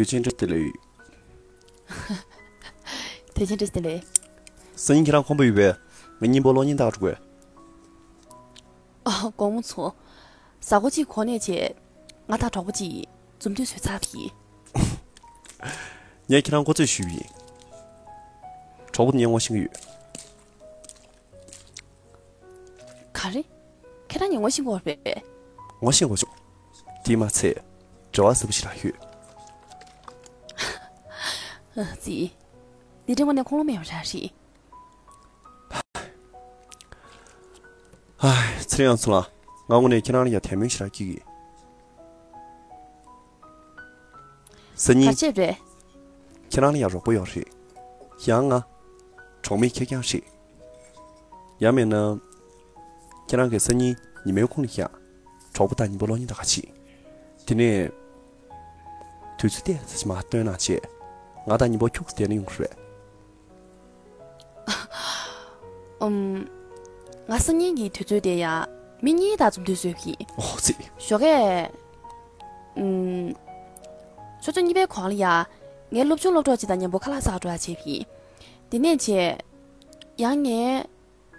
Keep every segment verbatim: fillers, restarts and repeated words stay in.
དུས་ཆེན་བཀྲ་ཤིས་བདེ་ལེགས། དུས་ཆེན་བཀྲ་ཤིས་བདེ་ལེགས། སང་ཉིན་ཁྱེད་རང་ཁོམ་པ་ཡོད་པས། ང་གཉིས་པོ་གློག་བརྙན་ལྟ་ག་འགྲོ་དགོས། ཨ། དགོང་མོ་ཚོ། གཟའ་འཁོར་གཅིག་གོང་ནས་བྱས། ང་དང་གྲོགས་པོ་གཅིག་འཛོམས་འདུ་བཟོས་ཚར་བ་ཡིན། ངས་ཁྱེད་རང་སྐུ་ཚེ་ཞུས་པ་ཡིན། གྲོགས་པོ་དེ་ངས་ངོ་ཤེས་ཀྱི་ཡོད། ག་རེ། ཁྱེད་རང་ངས་ངོ་ཤེས་ཀྱི་ཡོད་པས། ངོ་ཤེས་དགོས་བྱུང་། དེས་མ་ཚད། འབྲེལ་བ་ཟབ་པོ་ཞིག་རག་ཡོད། ཨ་ཙི། འདི་འདྲའི་དངོས་གནས་ཁུངས་ལུང་མེད་པ་རང་རེད། ཧ། ཚེ་རིང་ཚོ་ལགས། ང་དངོས་གནས་ཁྱེད་རང་ལ་ཡ་དད་མོས་ཞེ་དྲག་སྐྱེ་གི། སང་ཉིན། ག་བྱས་པ་རེད། ཁྱེད་རང་ལ་ཡ་རོགས་པ་ཡོད་རེད། ཡང་ང་། གྲོགས་མེད་ཁེར་རྐྱང་རེད། ཡང་མིན་ན། ཁྱེད་རང་གིས་སང་ཉིན་ཉི་མའི་གུང་ལ་ཡ། གྲོགས་པོ་དང་གཉིས་པོ་གློག་བརྙན་ལྟ་ག་ཕྱིན། དེ་ནས། དུས་ཚོད་ཏོག་ཙམ་མར་བཏོན་གནང་བྱས། ང་དང་གཉིས་པོ་ཁྱུག་ཙམ་བསྡད་ན་ཡོང་གི་རེད། ཨུམ། ང་སང་ཉིན་གྱི་དུས་ཚོད་དེ་ཡང་མི་གཉིས་དང་འཛོམས་འདུ་བཟོས་ཀྱི། ཨོ་ཙི། ཞོགས་ཀས། ཨུམ། ཆུ་ཚོད་གཉིས་པའི་གོང་ལ་ཡ། ངའི་སློབ་ཆུང་སློབ་གྲོགས་ཅིག་དང་མཉམ་པོ་ཁ་ལག་ཟ་ག་འགྲོ་ཡ་བྱས་པ་ཡིན། དེ་ནས་བྱས། ཡང་ངའི་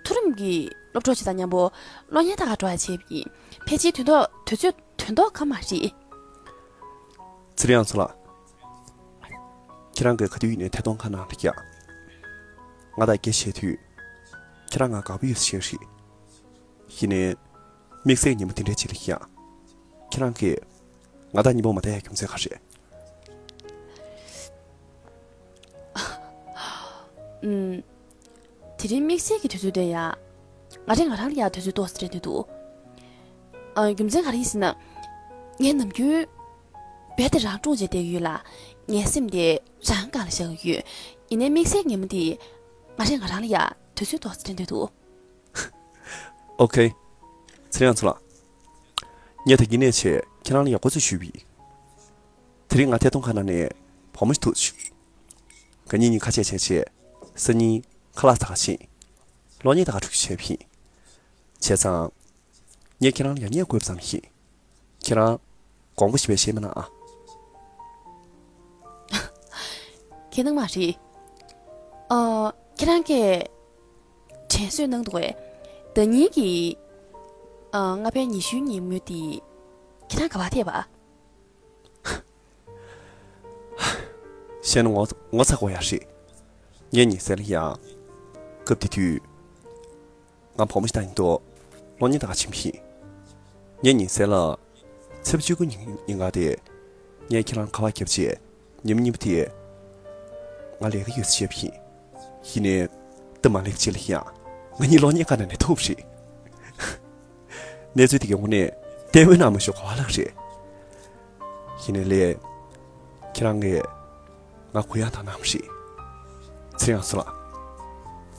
མཐོ་རིམ་གྱི་སློབ་གྲོགས་ཅིག་དང་མཉམ་པོ་གློག་བརྙན་ལྟ་ག་འགྲོ་ཡ་བྱས་པ་ཡིན། ཕལ་ཆེར་དོན་ཐོག་དུས་ཚོད་དོན་ཐོག་ག་མ་རེད། ཚེ་རིང་ཚོ་ལགས། ཁྱེད་རང་གིས་ག་དུས་ཡིན་ནའི་ཐད་གཏོང་ཁང་ནང་ལ་ཡ། ང་དང་སྐད་ཆ་བཤད་དུས། ཁྱེད་རང་ང་དགའ་པོ་ཡོད་ཟེར་ཤེས་རེད། ཡིན་ནའི། དམིགས་བསལ་ཉིན་མོ་དེ་འདྲའི་ཅིག་ལ་ཡ། ཁྱེད་རང་གིས་ང་དང་མཉམ་པོ་མ་བསྡད་ཡ་རྒྱུ་མཚན་ག་རེ་རེད། ཨུམ། དེ་རིང་དམིགས་བསལ་གྱི་དུས་ཚོད་དེ་ཡ། ང་རང་ང་རང་ལ་ཡ་དུས་ཚོད་ཏོག་ཙམ་སྤྲད་འདོད་འདུག་ཨ། རྒྱུ་མཚན་ག་རེ་ཡིན་ཟེར་ན། ངས་ནམ་རྒྱུན་རྦད་དེ་རང་སྒྲུང་བྱས་བསྡད་ཡོད་ལ། ངའི་སེམས་དེ་རང་སྒང་ལ་བཞག་གི་ཡོད། ཡིན་ནའི་དམིགས་བསལ་ཉིན་མོ་དེ། ང་རང་ང་རང་ལ་ཡ་དུས་ཚོད་ཏོག་ཙམ་སྤྲད་འདོད་འདུག་ཨོ་ཁེ། ཚེ་རིང་ཚོ་ལགས། ངས་ད་གིན་ནས་བྱས་ཁྱེད་རང་ལ་ཡ་སྐུ་ཚེ་ཞུས་པ་ཡིན། དེ་རིང་ང་ཐད་གཏོང་ཁང་ནང་ནས་བུ་མོ་ཞིག་ཐུག་བྱུང་། ང་གཉིས་གཉིས་ཁ་ཆད་བྱས་བྱས་སང་ཉིན་ཁ་ལག་ཟ་ག་ཕྱིན། གློག་བརྙན་ལྟ་ག་འགྲོ་རྒྱུ་བྱས་པ་ཡིན། བྱས་ཙང་། ངས་ཁྱེད་རང་ལ་ཡ་བརྙས་དགོས་པ་ཙམ་ཡིན། ཁྱེད་རང་། དགོངས་པ་ཞེ་པོ་བཞེས་མ་གནང་ཨ། ཁྱེད་སྣང་མ་རེད། ཨ། ཁྱེད་རང་གིས་དྲན་གསོ་གནང་འདུག་གས། ཟླ་ཉིན་གྱི། ཨ། ལྔ་པའི་ཉི་ཤུའི་ཉིན་མོ་དེ། ཁྱེད་རང་ག་པར་ཐད་པ། བཤད་ན་ངོ་ངོ་ཚ་དགོས་ཡ་རེད། ངས་ཉིན་གསལ་ལ་ཡ། སྐབས་དེ་དུས། ང་བུ་མོ་ཞིག་དང་མཉམ་དུ་གློག་བརྙན་ལྟ་ག་ཕྱིན་པ་ཡིན། ངས་ཉིན་གསལ་ལ། ཚེས་པ་བཅུ་དགུ་ཉིན་ཉིན་ག་དེ། ངས་ཁྱེད་རང་ཁ་པར་བརྒྱབ་བྱས་ཉིན་མོ་གཉིས་པ་དེ། ང་ལས་ཀ་ཡོད་ཟེར་བཤད་པ་ཡིན། ཡིན་ནའི། སྟབས་མ་ལེགས་ཅིག་ལ་ཡ། ང་གཉིས་གློག་བརྙན་ཁང་ནང་ནས་ཐུག་པ་རེད། གནས་ཚུལ་དེ་གའི་དངོས་གནས་བསྟན་འོས་གནང་མ་ཞུ་ག་པ་ལགས་རེད། ཡིན་ནའི་ལས། ཁྱེད་རང་གིས་ང་གུ་ཡངས་བཏང་གནང་བ་རེད། ཚེ་རིང་ཚོ་ལགས།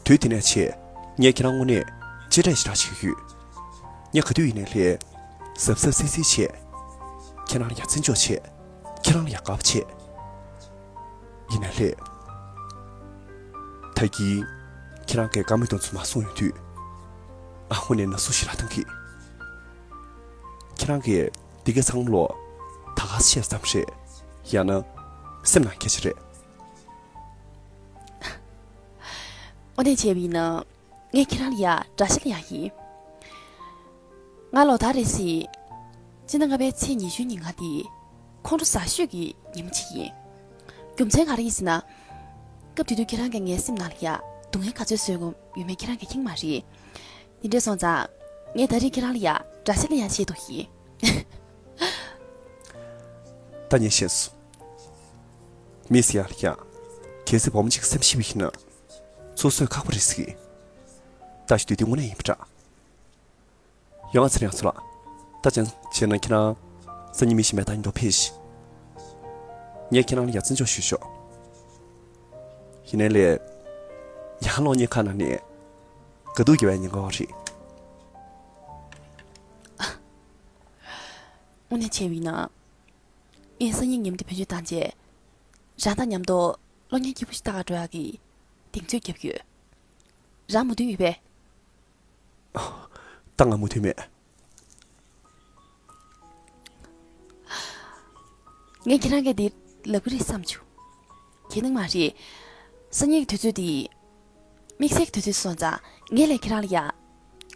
དུས་དེ་ནས་བྱས་ངས་ཁྱེད་རང་དངོས་གནས་གཅེས་སྤྲས་ཞེ་དྲག་བྱེད་ཀྱི་ཡོད། ངས་ག་དུས་ཡིན་ནའི་ལས། གཟབ་གཟབ་གཟིགས་གཟིགས་བྱས། ཁྱེད་རང་ལ་ཡ་བརྩི་འཇོག་བྱས། ཁྱེད་རང་ལ་ཡ་དགའ་པོ་བྱས། ཡིན་ནའི་ལས། ད་གིན། ཁྱེད་རང་གིས་བཀའ་མོལ་དེ་ཚོ་མ་གསུངས་ཡོང་དུས། ང་དངོས་གནས་ན་ཟུག་ཞེ་དྲག་བཏང་གི། ཁྱེད་རང་གིས་འདི་ག་ཚང་མ་ལོ། ད་ག་བཤད་ཙམ་རེད། ཡང་ན། སེམས་ནང་སྐད་ཆ་རེད། དངོས་གནས་བྱས་པ་ཡིན་ན། ངས་ཁྱེད་རང་ལ་ཡ་དགྲ་ཤ་ལེན་ཡ་ཡིན། ང་ལོ་ཟླ་རེ་བཞིན། སྤྱི་ཟླ་ལྔ་པའི་ཚེས་ཉི་ཤུའི་ཉིན་ག་དེ། ཁོང་ཁྲོ་ཟ་ཤོས་ཀྱི་ཉིན་མོ་ཅིག་ཡིན། རྒྱུ་མཚན་ག་རེ་ཡིན་ཟེར་ན། སྐབས་དེ་དུས་ཁྱེད་རང་གིས་ངའི་སེམས་ནང་ལ་ཡ་སྡུག་བསྔལ་ག་ཚོད་བཟོས་ཡོད་མེད་ཁྱེད་རང་གིས་མཁྱེན་མ་རེད། དེ་འདྲ་སོང་ཙང་། ངས་ད་རེས་ཁྱེད་རང་ལ་ཡ་དགྲ་ཤ་ལེན་ཡ་ཆེད་དུ་ཡིན། ད་ངས་ཤེས་སོང་། མི་ཟེར་ཡ་ལ་ཡ། གལ་སྲིད་བུ་མོ་གཅིག་སེམས་ཤི་བ་ཡིན་ན། ཚུར་གསོ་ཁག་པོ་རེད་ཟེར་གི། ད་ཞུ་དུས་དེ་དངོས་གནས་ཡིན་པ་འདྲ། ཡོང་ང་ཚེ་རིང་ཚོ་ལགས། ད་ཅང་བྱས་ན་ཁྱེད་རང་སང་ཉིན་མི་ཞིག་མེད་དང་ཡིན་དུ་ཕེབས་ཤིག། ངས་ཁྱེད་རང་ལ་ཡ་བརྩི་འཇོག་ཞུས་ཆོག། ཡིན་ནའི་ལས། ཡང་གློག་བརྙན་ཁང་ནང་ནས་དགའ་སྡུག་སྐྱེ་བའི་ཉེན་ཁ་ཡོད་རེད། དངོས་གནས་བྱས་པ་ཡིན་ན། ངས་སང་ཉིན་ཉིན་མོ་དེ་བེད་སྤྱོད་བཏང་རྗེས། རང་དང་མཉམ་དུ་གློག་བརྙན་སྐྱིད་པོ་ཞིག་ལྟ་ག་འགྲོ་ཡག་གི་གདེང་ཚོད་བརྒྱབ་ཡོད། རང་མོས་མཐུན་ཡོད་པས། ད་ང་མོས་མཐུན་མེད། ངས་ཁྱེད་རང་གི་འདི་ ལབ་ཀྱི་རེད་བསམ་བྱུང་། གལ་ནི་མ་རེད། སང་ཉིན་གྱི་དུས་ཚོད་འདི། དམིགས་བསལ་གྱི་དུས་ཚོད་སོང་ཙང་ངས་ལས་ཁྱེད་རང་ལ་ཡ།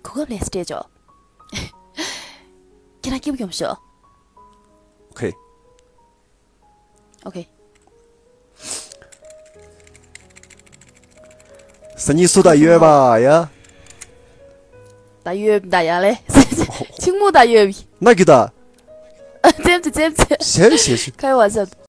གོ་སྐབས་ལས་སྤྲད་ཆོག་ཁྱེད་རང་སྐྱིད་པོ་ཡོང་ཤོག་ཨོ་ཁེ། ཨོ་ཁེ། སང་ཉིན་སུ་དང་ཡོད་པ་ཡ། ད་ཡོད་ད་ཡ་ལེ། ཆིང་མོ་ད་ཡོད། ན་གི་ད། ཙེམ་ཙེ་ཙེམ་ཙེ། ཞེ་ཞེ་ཞུ། ཁ་ཡོ་བ་ཟབ།